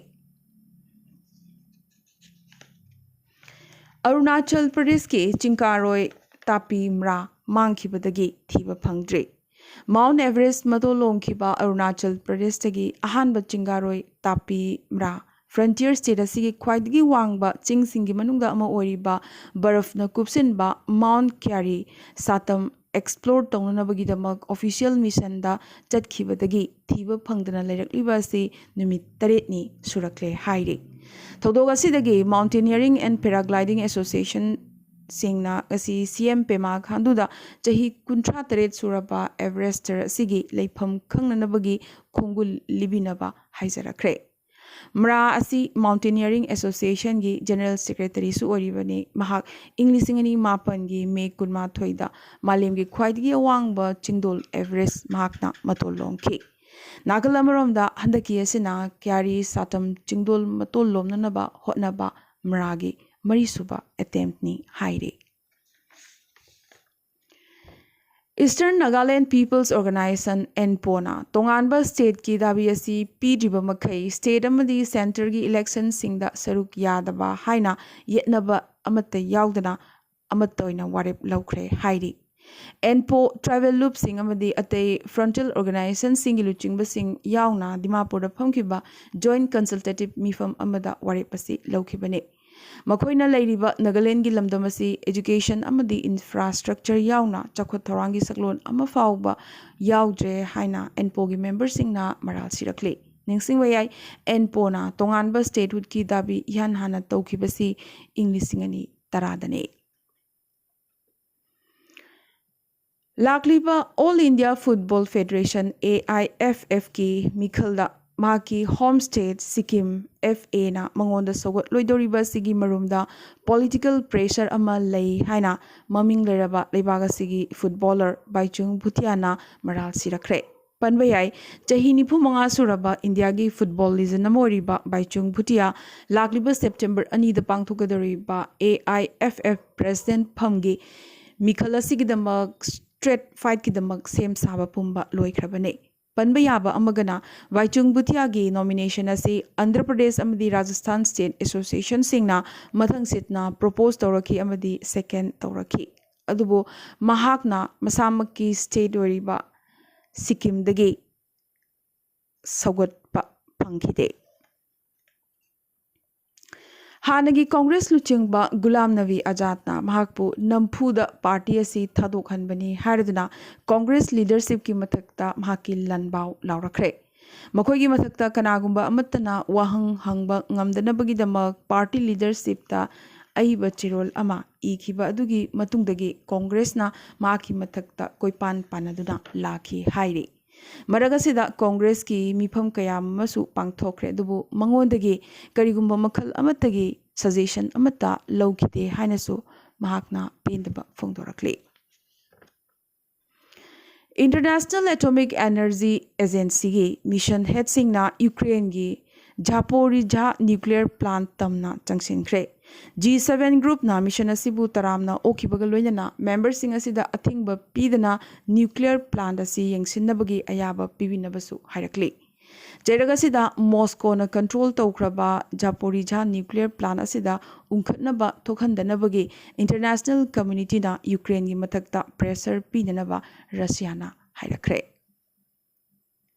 ꯑꯔꯨꯅꯥꯆꯜ ꯄ꯭ꯔꯗꯦꯁꯀꯤ ꯆꯤꯡꯀꯥꯔꯣꯏ ꯇꯥꯄꯤ ꯃ꯭ꯔꯥ ꯃꯥꯡꯈꯤꯕꯗꯒꯤ ꯊꯤꯕ ꯐꯪꯗ꯭ꯔꯤ꯫ ꯃꯥꯎꯟ ꯑꯦꯚꯔꯦꯁ ꯃꯇꯣꯟ ꯂꯣꯝꯈꯤꯕ ꯑꯔꯨꯅꯥꯆꯜ ꯄ꯭ꯔꯗꯦꯁꯇꯒꯤ ꯑꯍꯥꯟꯕ ꯆꯤꯡꯀꯥꯔꯣꯏ ꯇꯥꯄꯤ ꯃ꯭ꯔꯥ frontier state ꯑꯁꯤꯒꯤ ꯈ꯭ꯋꯥꯏꯗꯒꯤ ꯋꯥꯡꯕ ꯆꯤꯡꯁꯤꯡꯒꯤ ꯃꯅꯨꯡꯗ ꯑꯃ ꯑꯣꯏꯔꯤꯕ ꯕꯔꯐꯅ ꯀꯨꯞꯁꯤꯟꯕ ꯃꯥꯎꯟ ꯀ꯭ꯌꯥꯔꯤ ꯁꯥꯇꯝ explore ꯇꯧꯅꯅꯕꯒꯤꯗꯃꯛ official missionꯗ ꯆꯠꯈꯤꯕꯗꯒꯤ ꯊꯤꯕ ꯐꯪꯗꯅ ꯂꯩꯔꯛꯂꯤꯕ ꯑꯁꯤ ꯅꯨꯃꯤꯠ ꯇꯔꯦꯠꯅꯤ ꯁꯨꯔꯛꯂꯦ ꯍꯥꯏꯔꯤ꯫ ꯊꯧꯗꯣꯛ ꯑꯁꯤꯗꯒꯤ Mountaineering and Paragliding Associationꯁꯤꯡꯅ ꯉꯁꯤ ꯁꯤ ꯑꯦꯝ ꯄꯦꯃꯥ ꯈꯥꯟꯗꯨꯗ ꯆꯍꯤ ꯀꯨꯟꯊ꯭ꯔꯥ ꯇꯔꯦꯠ ꯁꯨꯔꯕ ꯑꯦꯚꯔꯦꯁꯇꯔ ꯑꯁꯤꯒꯤ ꯂꯩꯐꯝ ꯈꯪꯅꯅꯕꯒꯤ ꯈꯣꯡꯒꯨꯜ ꯂꯤꯕꯤꯅꯕ ꯍꯥꯏꯖꯔꯛꯈ꯭ꯔꯦ꯫ ꯃ꯭ꯔꯥ ꯑꯁꯤ Mountaineering Associationꯒꯤ General Secretaryꯁꯨ ꯑꯣꯏꯔꯤꯕꯅꯤ꯫ ꯃꯍꯥꯛ ꯏꯪ ꯂꯤꯁꯤꯡ ꯑꯅꯤ ꯃꯥꯄꯟꯒꯤ ꯃꯦ ꯀꯨꯟꯃꯥꯊꯣꯏꯗ ꯃꯥꯂꯦꯝꯒꯤ ꯈ꯭ꯋꯥꯏꯗꯒꯤ ꯑꯋꯥꯡꯕ ꯆꯤꯡꯗꯣꯜ ꯑꯦꯚꯔꯦꯁ ꯃꯍꯥꯛꯅ ꯃꯇꯣꯟ ꯂꯣꯝꯈꯤ꯫ ꯅꯥꯀꯜ ꯑꯃꯔꯣꯝꯗ ꯍꯟꯗꯛꯀꯤ ꯑꯁꯤꯅ ꯀ꯭ꯌꯥꯔꯤ ꯁꯥꯇꯝ ꯆꯤꯡꯗꯣꯜ ꯃꯇꯣꯟ ꯂꯣꯝꯅꯅꯕ ꯍꯣꯠꯅꯕ ꯃ꯭ꯔꯥꯒꯤ ꯃꯔꯤꯁꯨꯕ attemptꯅꯤ ꯍꯥꯏꯔꯤ꯫ Eastern Nagaland People's Organisation, ENPOꯅ ꯇꯣꯉꯥꯟꯕ stateꯀꯤ ꯗꯥꯕꯤ ꯑꯁꯤ ꯄꯤꯗ꯭ꯔꯤꯕ ꯃꯈꯩ state ꯑꯃꯗꯤ centreꯒꯤ electionꯁꯤꯡꯗ ꯁꯔꯨꯛ ꯌꯥꯗꯕ ꯍꯥꯏꯅ ꯌꯦꯠꯅꯕ ꯑꯃꯠꯇ ꯌꯥꯎꯗꯅ ꯑꯃꯠꯇ ꯑꯣꯏꯅ ꯋꯥꯔꯦꯞ ꯂꯧꯈ꯭ꯔꯦ ꯍꯥꯏꯔꯤ꯫ ENPO, tribal ꯂꯨꯞꯁꯤꯡ ꯑꯃꯗꯤ ꯑꯇꯩ frontal organisationꯁꯤꯡꯒꯤ ꯂꯨꯆꯤꯡꯕꯁꯤꯡ ꯌꯥꯎꯅ ꯗꯤꯃꯥꯄꯨꯔꯗ ꯐꯝꯈꯤꯕ joint consultative ꯃꯤꯐꯝ ꯑꯃꯗ ꯋꯥꯔꯦꯞ ꯑꯁꯤ ꯂꯧꯈꯤꯕꯅꯤ꯫ ꯃꯈꯣꯏꯅ ꯂꯩꯔꯤꯕ ꯅꯥꯒꯥꯂꯦꯟꯒꯤ ꯂꯝꯗꯝ ꯑꯁꯤ education ꯑꯃꯗꯤ infrastructure ꯌꯥꯎꯅ ꯆꯥꯎꯈꯠ ꯊꯧꯔꯥꯡꯒꯤ ꯁꯛꯂꯣꯟ ꯑꯃ ꯐꯥꯎꯕ ꯌꯥꯎꯗ꯭ꯔꯦ ꯍꯥꯏꯅ ꯑꯦꯟꯄꯣꯒꯤ memberꯁꯤꯡꯅ ꯃꯔꯥꯜ ꯁꯤꯔꯛꯂꯤ꯫ ꯅꯤꯡꯁꯤꯡꯕ ꯌꯥꯏ, ꯑꯦꯟꯄꯣꯅ ꯇꯣꯉꯥꯟꯕ statehoodꯀꯤ ꯗꯥꯕꯤ ꯏꯍꯥꯟ ꯍꯥꯟꯅ ꯇꯧꯈꯤꯕꯁꯤ ꯏꯪ ꯂꯤꯁꯤꯡ ꯑꯅꯤ ꯇꯔꯥꯗꯅꯤ꯫ ꯂꯥꯛꯂꯤꯕ All India Football Federation, AIFFꯀꯤ ꯃꯤꯈꯜꯗ ꯃꯍꯥꯛꯀꯤ home state ꯁꯤꯛꯀꯤꯝ, FAꯅ ꯃꯉꯣꯟꯗ ꯁꯧꯒꯠꯂꯣꯏꯗꯧꯔꯤꯕ ꯑꯁꯤꯒꯤ ꯃꯔꯨꯝꯗ political pressure ꯑꯃ ꯂꯩ ꯍꯥꯏꯅ ꯃꯃꯤꯡ ꯂꯩꯔꯕ ꯂꯩꯕꯥꯛ ꯑꯁꯤꯒꯤ footballer ꯕꯥꯏꯆꯨꯡ ꯚꯨꯇꯤꯌꯥꯅ ꯃꯔꯥꯜ ꯁꯤꯔꯛꯈ꯭ꯔꯦ꯫ ꯄꯟꯕ ꯌꯥꯏ, ꯆꯍꯤ ꯅꯤꯐꯨ ꯃꯉꯥ ꯁꯨꯔꯕ ꯏꯟꯗꯤꯌꯥꯒꯤ football legend ꯑꯃ ꯑꯣꯏꯔꯤꯕ ꯕꯥꯏꯆꯨꯡ ꯚꯨꯇꯤꯌꯥ ꯂꯥꯛꯂꯤꯕ September ꯑꯅꯤꯗ ꯄꯥꯡꯊꯣꯛꯀꯗꯧꯔꯤꯕ AIFF president ꯐꯝꯒꯤ ꯃꯤꯈꯜ ꯑꯁꯤꯒꯤꯗꯃꯛ straight fightꯀꯤꯗꯃꯛ ꯁꯦꯝ ꯁꯥꯕ ꯄꯨꯝꯕ ꯂꯣꯏꯈ꯭ꯔꯕꯅꯤ꯫ ꯄꯟꯕ ꯌꯥꯕ ꯑꯃꯒꯅ, ꯕꯥꯏꯆꯨꯡ ꯚꯨꯇꯤꯌꯥꯒꯤ nomination ꯑꯁꯤ ꯑꯟꯙ꯭ꯔ ꯄ꯭ꯔꯗꯦꯁ ꯑꯃꯗꯤ ꯔꯥꯖꯁꯊꯥꯟ state associationꯁꯤꯡꯅ ꯃꯊꯪꯁꯤꯠꯅ propose ꯇꯧꯔꯛꯈꯤ ꯑꯃꯗꯤ second ꯇꯧꯔꯛꯈꯤ꯫ ꯑꯗꯨꯕꯨ ꯃꯍꯥꯛꯅ ꯃꯁꯥꯃꯛꯀꯤ state ꯑꯣꯏꯔꯤꯕ ꯁꯤꯛꯀꯤꯝꯗꯒꯤ ꯁꯧꯒꯠꯄ ꯐꯪꯈꯤꯗꯦ꯫ ꯍꯥꯟꯅꯒꯤ ꯀꯣꯡꯒ꯭ꯔꯦꯁ ꯂꯨꯆꯤꯡꯕ ꯒꯨꯂꯥꯝ ꯅꯕꯤ ꯑꯖꯥꯗꯅ ꯃꯍꯥꯛꯄꯨ ꯅꯝꯐꯨꯗ party ꯑꯁꯤ ꯊꯥꯗꯣꯛꯍꯟꯕꯅꯤ ꯍꯥꯏꯔꯗꯨꯅ ꯀꯣꯡꯒ꯭ꯔꯦꯁ leadershipꯀꯤ ꯃꯊꯛꯇ ꯃꯍꯥꯛꯀꯤ ꯂꯥꯟꯕꯥꯎ ꯂꯥꯎꯔꯛꯈ꯭ꯔꯦ꯫ ꯃꯈꯣꯏꯒꯤ ꯃꯊꯛꯇ ꯀꯅꯥꯒꯨꯝꯕ ꯑꯃꯠꯇꯅ ꯋꯥꯍꯪ ꯍꯪꯕ ꯉꯝꯗꯅꯕꯒꯤꯗꯃꯛ party leadershipꯇ ꯑꯏꯕ ꯆꯦꯔꯣꯜ ꯑꯃ ꯏꯈꯤꯕ ꯑꯗꯨꯒꯤ ꯃꯇꯨꯡꯗꯒꯤ ꯀꯣꯡꯒ꯭ꯔꯦꯁꯅ ꯃꯍꯥꯛꯀꯤ ꯃꯊꯛꯇ ꯀꯣꯏꯄꯥꯟ ꯄꯥꯟꯅꯗꯨꯅ ꯂꯥꯛꯈꯤ ꯍꯥꯏꯔꯤ꯫ ꯃꯔꯛ ꯑꯁꯤꯗ ꯀꯣꯡꯒ꯭ꯔꯦꯁꯀꯤ ꯃꯤꯐꯝ ꯀꯌꯥ ꯑꯃꯁꯨ ꯄꯥꯡꯊꯣꯛꯈ꯭ꯔꯦ, ꯑꯗꯨꯕꯨ ꯃꯉꯣꯟꯗꯒꯤ ꯀꯔꯤꯒꯨꯝꯕ ꯃꯈꯜ ꯑꯃꯠꯇꯒꯤ suggestion ꯑꯃꯠꯇ ꯂꯧꯈꯤꯗꯦ ꯍꯥꯏꯅꯁꯨ ꯃꯍꯥꯛꯅ ꯄꯦꯟꯗꯕ ꯐꯣꯡꯗꯣꯔꯛꯂꯤ꯫ International Atomic Energy Agencyꯒꯤ mission headꯁꯤꯡꯅ ꯌꯨꯀ꯭ꯔꯦꯟꯒꯤ ꯖꯥꯄꯣꯔꯤꯖꯥ nuclear plant ꯇꯝꯅ ꯆꯪꯁꯤꯟꯈ꯭ꯔꯦ꯫ G seven groupꯅ mission ꯑꯁꯤꯕꯨ ꯇꯔꯥꯝꯅ ꯑꯣꯛꯈꯤꯕꯒ ꯂꯣꯏꯅꯅ memberꯁꯤꯡ ꯑꯁꯤꯗ ꯑꯊꯤꯡꯕ ꯄꯤꯗꯅ nuclear plant ꯑꯁꯤ ꯌꯦꯡꯁꯤꯟꯅꯕꯒꯤ ꯑꯌꯥꯕ ꯄꯤꯕꯤꯅꯕꯁꯨ ꯍꯥꯏꯔꯛꯂꯤ꯫ ꯆꯩꯔꯛ ꯑꯁꯤꯗ ꯃꯣꯁꯀꯣꯅ control ꯇꯧꯈ꯭ꯔꯕ ꯖꯥꯄꯣꯔꯤꯖꯥ nuclear plant ꯑꯁꯤꯗ ꯎꯪꯈꯠꯅꯕ ꯊꯣꯛꯍꯟꯗꯅꯕꯒꯤ international communityꯅ ꯌꯨꯀ꯭ꯔꯦꯟꯒꯤ ꯃꯊꯛꯇ pressure ꯄꯤꯅꯅꯕ ꯔꯁꯤꯌꯥꯅ ꯍꯥꯏꯔꯛꯈ꯭ꯔꯦ꯫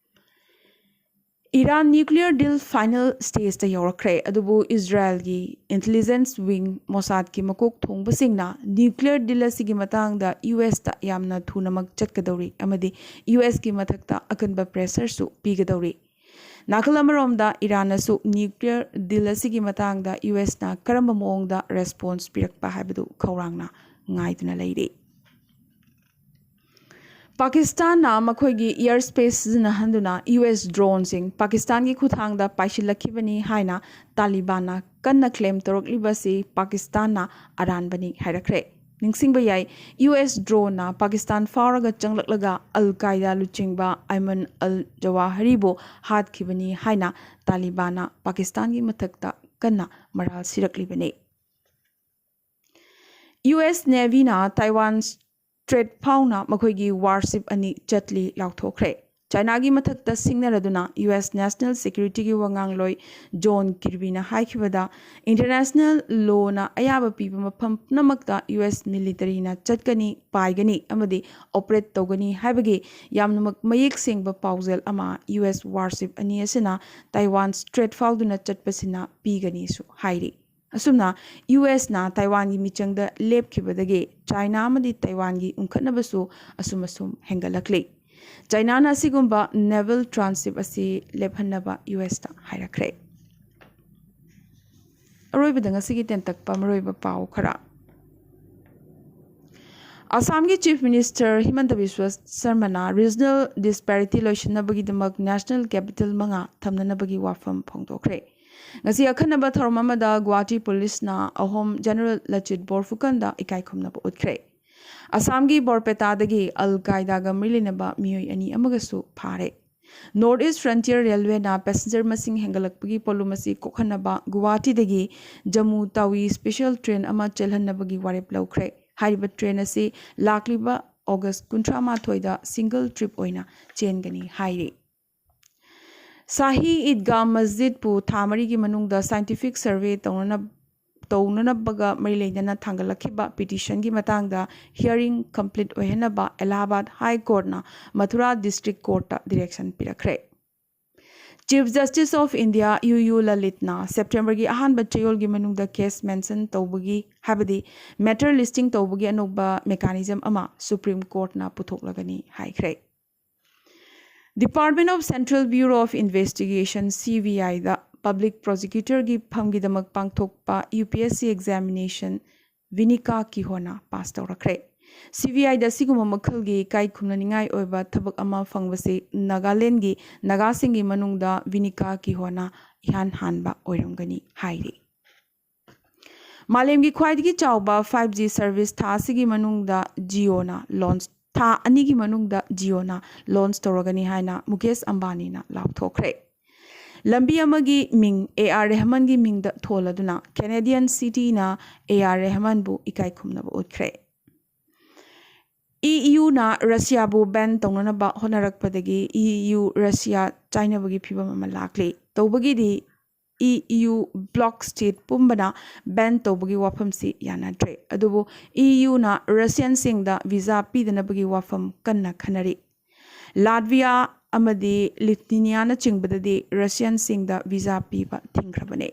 ꯏꯔꯥꯟ nuclear deal final stageꯇ ꯌꯧꯔꯛꯈ꯭ꯔꯦ, ꯑꯗꯨꯕꯨ ꯏꯖꯔꯥꯌꯦꯜꯒꯤ intelligence wing Mossadꯀꯤ ꯃꯀꯣꯛ ꯊꯣꯡꯕꯁꯤꯡꯅ nuclear deal ꯑꯁꯤꯒꯤ ꯃꯇꯥꯡꯗ ꯌꯨ ꯑꯦꯁꯇ ꯌꯥꯝꯅ ꯊꯨꯅꯃꯛ ꯆꯠꯀꯗꯧꯔꯤ ꯑꯃꯗꯤ ꯌꯨ ꯑꯦꯁꯀꯤ ꯃꯊꯛꯇ ꯑꯀꯟꯕ pressureꯁꯨ ꯄꯤꯒꯗꯧꯔꯤ꯫ ꯅꯥꯀꯜ ꯑꯃꯔꯣꯝꯗ ꯏꯔꯥꯟꯅꯁꯨ nuclear deal ꯑꯁꯤꯒꯤ ꯃꯇꯥꯡꯗ ꯌꯨ ꯑꯦꯁꯅ ꯀꯔꯝꯕ ꯃꯑꯣꯡꯗ response ꯄꯤꯔꯛꯄ ꯍꯥꯏꯕꯗꯨ ꯈꯧꯔꯥꯡꯅ ꯉꯥꯏꯗꯨꯅ ꯂꯩꯔꯤ꯫ ꯄꯥꯀꯤꯁꯇꯥꯟꯅ ꯃꯈꯣꯏꯒꯤ air space ꯁꯤꯖꯤꯟꯅꯍꯟꯗꯨꯅ ꯌꯨ ꯑꯦꯁ droneꯁꯤꯡ ꯄꯥꯀꯤꯁꯇꯥꯟꯒꯤ ꯈꯨꯠꯊꯥꯡꯗ ꯄꯥꯏꯁꯤꯜꯂꯛꯈꯤꯕꯅꯤ ꯍꯥꯏꯅ ꯇꯥꯂꯤꯕꯥꯟꯅ ꯀꯟꯅ claim ꯇꯧꯔꯛꯂꯤꯕꯁꯤ ꯄꯥꯀꯤꯁꯇꯥꯟꯅ ꯑꯔꯥꯟꯕꯅꯤ ꯍꯥꯏꯔꯛꯈ꯭ꯔꯦ꯫ ꯅꯤꯡꯁꯤꯡꯕ ꯌꯥꯏ, ꯌꯨ ꯑꯦꯁ droneꯅ ꯄꯥꯀꯤꯁꯇꯥꯟ ꯐꯥꯎꯔꯒ ꯆꯪꯂꯛꯂꯒ ꯑꯜ ꯀꯥꯏꯗꯥ ꯂꯨꯆꯤꯡꯕ ꯑꯥꯏꯃꯟ ꯑꯜ ꯖꯋꯥꯍꯔꯤꯕꯨ ꯍꯥꯠꯈꯤꯕꯅꯤ ꯍꯥꯏꯅ ꯇꯥꯂꯤꯕꯥꯟꯅ ꯄꯥꯀꯤꯁꯇꯥꯟꯒꯤ ꯃꯊꯛꯇ ꯀꯟꯅ ꯃꯔꯥꯜ ꯁꯤꯔꯛꯂꯤꯕꯅꯤ꯫ ꯌꯨ ꯑꯦꯁ Navyꯅ ꯇꯥꯏꯋꯥꯟ Strait ꯐꯥꯎꯅ ꯃꯈꯣꯏꯒꯤ warship ꯑꯅꯤ ꯆꯠꯂꯤ ꯂꯥꯎꯊꯣꯛꯈ꯭ꯔꯦ꯫ ꯆꯥꯏꯅꯥꯒꯤ ꯃꯊꯛꯇ ꯁꯤꯡꯅꯔꯗꯨꯅ ꯌꯨ ꯑꯦꯁ national securityꯒꯤ ꯋꯥꯉꯥꯡꯂꯣꯏ ꯖꯣꯟ ꯀꯤꯔꯕꯤꯅ ꯍꯥꯏꯈꯤꯕꯗ, international lawꯅ ꯑꯌꯥꯕ ꯄꯤꯕ ꯃꯐꯝ ꯄꯨꯝꯅꯃꯛꯇ ꯌꯨ ꯑꯦꯁ militaryꯅ ꯆꯠꯀꯅꯤ, ꯄꯥꯏꯒꯅꯤ ꯑꯃꯗꯤ operate ꯇꯧꯒꯅꯤ ꯍꯥꯏꯕꯒꯤ ꯌꯥꯝꯅꯃꯛ ꯃꯌꯦꯛ ꯁꯦꯡꯕ ꯄꯥꯎꯖꯦꯜ ꯑꯃ ꯌꯨ ꯑꯦꯁ warship ꯑꯅꯤ ꯑꯁꯤꯅ ꯇꯥꯏꯋꯥꯟ Strait ꯐꯥꯎꯗꯨꯅ ꯆꯠꯄꯁꯤꯅ ꯄꯤꯒꯅꯤꯁꯨ ꯍꯥꯏꯔꯤ꯫ ꯑꯁꯨꯝꯅ ꯌꯨ ꯑꯦꯁꯅ ꯇꯥꯏꯋꯥꯟꯒꯤ ꯃꯤꯆꯪꯗ ꯂꯦꯞꯈꯤꯕꯗꯒꯤ ꯆꯥꯏꯅꯥ ꯑꯃꯗꯤ ꯇꯥꯏꯋꯥꯟꯒꯤ ꯎꯪꯈꯠꯅꯕꯁꯨ ꯑꯁꯨꯝ ꯑꯁꯨꯝ ꯍꯦꯟꯒꯠꯂꯛꯂꯤ꯫ ꯆꯥꯏꯅꯥꯅ ꯑꯁꯤꯒꯨꯝꯕ naval tranship ꯑꯁꯤ ꯂꯦꯞꯍꯟꯅꯕ ꯌꯨ ꯑꯦꯁꯇ ꯍꯥꯏꯔꯛꯈ꯭ꯔꯦ꯫ ꯑꯔꯣꯏꯕꯗ ꯉꯁꯤꯒꯤ ꯇꯦꯟꯇꯛꯄ ꯃꯔꯨꯑꯣꯏꯕ ꯄꯥꯎ ꯈꯔ꯫ ꯑꯁꯥꯝꯒꯤ Chief Minister ꯍꯤꯃꯟꯇ Visva ꯁꯔꯃꯅ regional disparity ꯂꯣꯏꯁꯤꯟꯅꯕꯒꯤꯗꯃꯛ national capital ꯃꯉꯥ ꯊꯝꯅꯅꯕꯒꯤ ꯋꯥꯐꯝ ꯐꯣꯡꯗꯣꯛꯈ꯭ꯔꯦ꯫ ꯉꯁꯤ ꯑꯈꯟꯅꯕ ꯊꯧꯔꯝ ꯑꯃꯗ ꯒꯨꯋꯥꯍꯥꯇꯤ ꯄꯨꯂꯤꯁꯅ ꯑꯍꯣꯝ ꯖꯦꯅꯔꯦꯜ ꯂꯆꯤꯠ ꯕꯣꯔꯐꯨꯀꯟꯗ ꯏꯀꯥꯏ ꯈꯨꯝꯅꯕ ꯎꯠꯈ꯭ꯔꯦ꯫ ꯑꯁꯥꯝꯒꯤ ꯕꯣꯔꯄꯦꯇꯥꯗꯒꯤ ꯑꯜ ꯀꯥꯏꯗꯥꯒ ꯃꯔꯤ ꯂꯩꯅꯕ ꯃꯤꯑꯣꯏ ꯑꯅꯤ ꯑꯃꯒꯁꯨ ꯐꯥꯔꯦ꯫ North East Frontier Railwayꯅ passenger ꯃꯁꯤꯡ ꯍꯦꯟꯒꯠꯂꯛꯄꯒꯤ ꯄꯣꯠꯂꯨꯝ ꯑꯁꯤ ꯀꯣꯛꯍꯟꯅꯕ ꯒꯨꯋꯥꯍꯥꯇꯤꯗꯒꯤ ꯖꯝꯃꯨ ꯇꯥꯋꯤ special train ꯑꯃ ꯆꯦꯜꯍꯟꯅꯕꯒꯤ ꯋꯥꯔꯦꯞ ꯂꯧꯈ꯭ꯔꯦ꯫ ꯍꯥꯏꯔꯤꯕ train ꯑꯁꯤ ꯂꯥꯛꯂꯤꯕ August ꯀꯨꯟꯊ꯭ꯔꯥ ꯃꯥꯊꯣꯏꯗ single trip ꯑꯣꯏꯅ ꯆꯦꯟꯒꯅꯤ ꯍꯥꯏꯔꯤ꯫ ꯁꯥꯍꯤ ꯏꯗꯒꯥ ꯃꯁꯖꯤꯗꯄꯨ ꯊꯥ ꯃꯔꯤꯒꯤ ꯃꯅꯨꯡꯗ scientific survey ꯇꯧꯅꯅ-, ꯇꯧꯅꯅꯕꯒ ꯃꯔꯤ ꯂꯩꯅꯅ ꯊꯥꯡꯒꯠꯂꯛꯈꯤꯕ petitionꯒꯤ ꯃꯇꯥꯡꯗ hearing complete ꯑꯣꯏꯍꯟꯅꯕ ꯑꯦꯂꯥꯍꯥꯕꯥꯗ High Courtꯅ ꯃꯊꯨꯔꯥ District Courtꯇ direction ꯄꯤꯔꯛꯈ꯭ꯔꯦ꯫ Chief Justice of India U U ꯂꯂꯤꯠꯅ ꯁꯦꯞꯇꯦꯝꯕꯔꯒꯤ ꯑꯍꯥꯟꯕ ꯆꯌꯣꯜꯒꯤ ꯃꯅꯨꯡꯗ ꯀꯦꯁ ꯃꯦꯟꯁꯟ ꯇꯧꯕꯒꯤ, ꯍꯥꯏꯕꯗꯤ ꯃꯦꯇꯔ ꯂꯤꯁꯇꯤꯡ ꯇꯧꯕꯒꯤ ꯑꯅꯧꯕ ꯃꯦꯀꯥꯅꯤꯖꯝ ꯑꯃ ꯁꯨꯄ꯭ꯔꯤꯝ ꯀꯣꯔꯠꯅ ꯄꯨꯊꯣꯛꯂꯒꯅꯤ ꯍꯥꯏꯈ꯭ꯔꯦ꯫ Department of Central Bureau of Investigation, C B ꯑꯥꯏꯗ ꯄꯕ꯭ꯂꯤꯛ ꯄ꯭ꯔꯣꯁꯤꯀ꯭ꯌꯨꯇꯔꯒꯤ ꯐꯝꯒꯤꯗꯃꯛ ꯄꯥꯡꯊꯣꯛꯄ U P S C examination ꯚꯤꯅꯤꯀꯥ ꯀꯤꯍꯣꯅ pass ꯇꯧꯔꯛꯈ꯭ꯔꯦ꯫ C B ꯑꯥꯏꯗ ꯑꯁꯤꯒꯨꯝꯕ ꯃꯈꯜꯒꯤ ꯏꯀꯥꯏ ꯈꯨꯝꯅꯅꯤꯡꯉꯥꯏ ꯑꯣꯏꯕ ꯊꯕꯛ ꯑꯃ ꯐꯪꯕꯁꯤ ꯅꯥꯒꯥꯂꯦꯟꯒꯤ ꯅꯥꯒꯥꯁꯤꯡꯒꯤ ꯃꯅꯨꯡꯗ ꯚꯤꯅꯤꯀꯥ ꯀꯤꯍꯣꯅ ꯏꯍꯥꯟ ꯍꯥꯟꯕ ꯑꯣꯏꯔꯝꯒꯅꯤ ꯍꯥꯏꯔꯤ꯫ ꯃꯥꯂꯦꯝꯒꯤ ꯈ꯭ꯋꯥꯏꯗꯒꯤ ꯆꯥꯎꯕ ꯐꯥꯏꯚ ꯖꯤ ꯁꯔꯚꯤꯁ ꯊꯥ ꯑꯁꯤꯒꯤ ꯃꯅꯨꯡꯗ ꯖꯤꯑꯣꯅ ꯂꯣꯟꯆ, ꯊꯥ ꯑꯅꯤꯒꯤ ꯃꯅꯨꯡꯗ ꯖꯤꯑꯣꯅ ꯂꯣꯟꯆ ꯇꯧꯔꯒꯅꯤ ꯍꯥꯏꯅ ꯃꯨꯀꯦꯁ ꯑꯝꯕꯥꯅꯤꯅ ꯂꯥꯎꯊꯣꯛꯈ꯭ꯔꯦ꯫ ꯂꯝꯕꯤ ꯑꯃꯒꯤ ꯃꯤꯡ ꯑꯦ ꯑꯥꯔ ꯔꯦꯍꯃꯟꯒꯤ ꯃꯤꯡꯗ ꯊꯣꯜꯂꯗꯨꯅ ꯀꯦꯅꯦꯗꯤꯌꯟ ꯁꯤꯇꯤꯅ ꯑꯦ ꯑꯥꯔ ꯔꯦꯍꯃꯟꯕꯨ ꯏꯀꯥꯏ ꯈꯨꯝꯅꯕ ꯎꯠꯈ꯭ꯔꯦ꯫ ꯏ ꯌꯨꯅ ꯔꯁꯤꯌꯥꯕꯨ ꯕꯦꯟ ꯇꯧꯅꯅꯕ ꯍꯣꯠꯅꯔꯛꯄꯗꯒꯤ ꯏ ꯌꯨ ꯔꯁꯤꯌꯥ ꯆꯥꯏꯅꯕꯒꯤ ꯐꯤꯕꯝ ꯑꯃ ꯂꯥꯛꯂꯤ꯫ ꯇꯧꯕꯒꯤꯗꯤ ꯏ ꯌꯨ ꯕ꯭ꯂꯣꯛ ꯁ꯭ꯇꯦꯠ ꯄꯨꯝꯕꯅ ꯕꯦꯟ ꯇꯧꯕꯒꯤ ꯋꯥꯐꯝꯁꯤ ꯌꯥꯅꯗ꯭ꯔꯦ, ꯑꯗꯨꯕꯨ ꯏ ꯌꯨꯅ ꯔꯁꯤꯌꯟꯁꯤꯡꯗ ꯚꯤꯖꯥ ꯄꯤꯗꯅꯕꯒꯤ ꯋꯥꯐꯝ ꯀꯟꯅ ꯈꯟꯅꯔꯤ꯫ ꯂꯥꯠꯚꯤꯌꯥ ꯑꯃꯗꯤ ꯂꯤꯊꯨꯅꯤꯌꯥꯅꯆꯤꯡꯕꯗꯗꯤ ꯔꯁꯤꯌꯟꯁꯤꯡꯗ ꯚꯤꯖꯥ ꯄꯤꯕ ꯊꯤꯡꯈ꯭ꯔꯕꯅꯤ꯫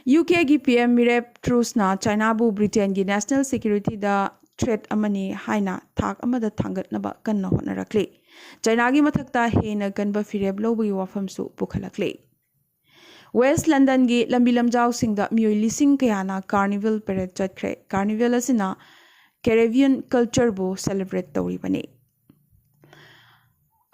ꯌꯨ ꯀꯦꯒꯤ ꯄꯤ ꯑꯦꯝ ꯃꯤꯔꯦꯞ ꯇ꯭ꯔꯨꯁꯅ ꯆꯥꯏꯅꯥꯕꯨ ꯕ꯭ꯔꯤꯇꯦꯟꯒꯤ ꯅꯦꯁꯅꯦꯜ ꯁꯦꯀ꯭ꯌꯨꯔꯤꯇꯤꯗ ꯊ꯭ꯔꯦꯠ ꯑꯃꯅꯤ ꯍꯥꯏꯅ ꯊꯥꯛ ꯑꯃꯗ ꯊꯥꯡꯒꯠꯅꯕ ꯀꯟꯅ ꯍꯣꯠꯅꯔꯛꯂꯤ꯫ ꯆꯥꯏꯅꯥꯒꯤ ꯃꯊꯛꯇ ꯍꯦꯟꯅ ꯀꯟꯕ ꯐꯤꯔꯦꯞ ꯂꯧꯕꯒꯤ ꯋꯥꯐꯝꯁꯨ ꯄꯨꯈꯠꯂꯛꯂꯤ꯫ ꯋꯦꯁ ꯂꯟꯗꯟꯒꯤ ꯂꯝꯕꯤ ꯂꯝꯖꯥꯎꯁꯤꯡꯗ ꯃꯤꯑꯣꯏ ꯂꯤꯁꯤꯡ ꯀꯌꯥꯅ ꯀꯥꯔꯅꯤꯚꯦꯜ ꯄꯦꯔꯦꯗ ꯆꯠꯈ꯭ꯔꯦ꯫ ꯀꯥꯔꯅꯤꯚꯦꯜ ꯑꯁꯤꯅ ꯀꯦꯔꯦꯕꯤꯌꯟ ꯀꯜꯆꯔꯕꯨ ꯁꯦꯂꯦꯕ꯭ꯔꯦꯠ ꯇꯧꯔꯤꯕꯅꯤ꯫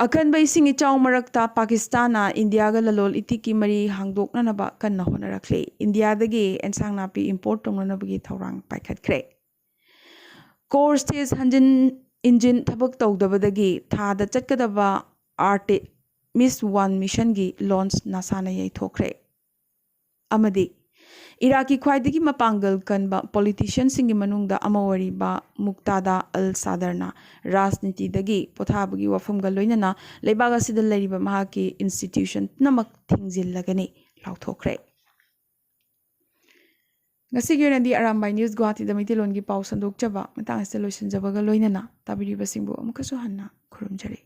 ꯑꯀꯟꯕ ꯏꯁꯤꯡ ꯏꯆꯥꯎ ꯃꯔꯛꯇ ꯄꯥꯀꯤꯁꯇꯥꯟꯅ ꯏꯟꯗꯤꯌꯥꯒ ꯂꯂꯣꯟ ꯏꯇꯤꯛꯀꯤ ꯃꯔꯤ ꯍꯥꯡꯗꯣꯛꯅꯅꯕ ꯀꯟꯅ ꯍꯣꯠꯅꯔꯛꯂꯤ꯫ ꯏꯟꯗꯤꯌꯥꯗꯒꯤ ꯑꯦꯟꯁꯥꯡ ꯅꯥꯄꯤ ꯏꯝꯄꯣꯔꯠ ꯇꯧꯅꯅꯕꯒꯤ ꯊꯧꯔꯥꯡ ꯄꯥꯏꯈꯠꯈ꯭ꯔꯦ꯫ ꯀꯣꯔ ꯁ꯭ꯇꯦꯖ ꯍꯟꯖꯤꯟ ꯏꯟꯖꯤꯟ ꯊꯕꯛ ꯇꯧꯗꯕꯗꯒꯤ ꯊꯥꯗ ꯆꯠꯀꯗꯕ ꯑꯥꯔꯇꯦꯃꯤꯁ ꯋꯥꯟ ꯃꯤꯁꯟꯒꯤ ꯂꯣꯟꯆ ꯅꯥꯁꯥꯅ ꯌꯩꯊꯣꯛꯈ꯭ꯔꯦ꯫ ꯑꯃꯗꯤ ꯏꯔꯥꯛꯀꯤ ꯈ꯭ꯋꯥꯏꯗꯒꯤ ꯃꯄꯥꯡꯒꯜ ꯀꯟꯕ ꯄꯣꯂꯤꯇꯤꯁꯤꯌꯟꯁꯤꯡꯒꯤ ꯃꯅꯨꯡꯗ ꯑꯃ ꯑꯣꯏꯔꯤꯕ ꯃꯨꯛꯇꯥꯗꯥ ꯑꯜ ꯁꯥꯗꯔꯅ ꯔꯥꯖꯅꯤꯇꯤꯗꯒꯤ ꯄꯣꯊꯥꯕꯒꯤ ꯋꯥꯐꯝꯒ ꯂꯣꯏꯅꯅ ꯂꯩꯕꯥꯛ ꯑꯁꯤꯗ ꯂꯩꯔꯤꯕ ꯃꯍꯥꯛꯀꯤ ꯏꯟꯁꯇꯤꯇ꯭ꯌꯨꯁꯟ ꯄꯨꯝꯅꯃꯛ ꯊꯤꯡꯖꯤꯜꯂꯒꯅꯤ ꯂꯥꯎꯊꯣꯛꯈ꯭ꯔꯦ꯫ ꯉꯁꯤꯒꯤ ꯑꯣꯏꯅꯗꯤ ꯑꯔꯥꯝꯕꯥꯏ ꯅ꯭ꯌꯨꯁ ꯒꯨꯋꯥꯍꯥꯇꯤꯗ ꯃꯩꯇꯩꯂꯣꯟꯒꯤ ꯄꯥꯎ ꯁꯟꯗꯣꯛꯆꯕ ꯃꯇꯥꯡ ꯑꯁꯤꯗ ꯂꯣꯏꯁꯤꯟꯖꯕꯒ ꯂꯣꯏꯅꯅ ꯇꯥꯕꯤꯔꯤꯕꯁꯤꯡꯕꯨ ꯑꯃꯨꯛꯀꯁꯨ ꯍꯟꯅ ꯈꯨꯔꯨꯝꯖꯔꯤ꯫